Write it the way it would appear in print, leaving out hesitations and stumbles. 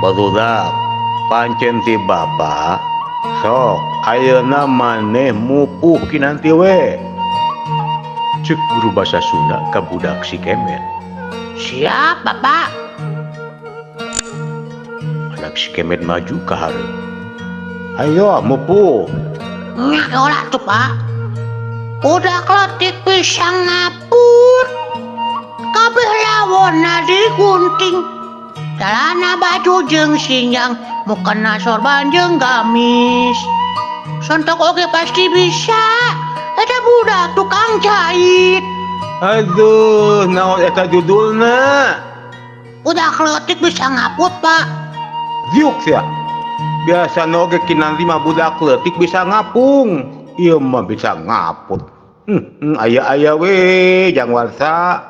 Barudak, pancen ti Bapak. Sok, ayeuna maneh mupuh Kinanti we. Cek guru basa Sunda ka budak si Kemet. Siap, Bapak. Anak si Kemet maju ka hareup. Ayo mupuh. Nya heula tuh, Pak. Budak leutik bisa ngaput. Kabeh lawonna digunting. Celana, baju jeung sinjang, mukena sorban jeung gamis. Sontok oge pasti bisa. Eta budak tukang jahit. Aduh, naon eta judulna? Budak leutik bisa ngaput, Pak. Diuk sia. Biasa oge Kinanti mah budak leutik bisa ngapung. Ieu mah bisa ngaput. Aya-aya we jang warsa.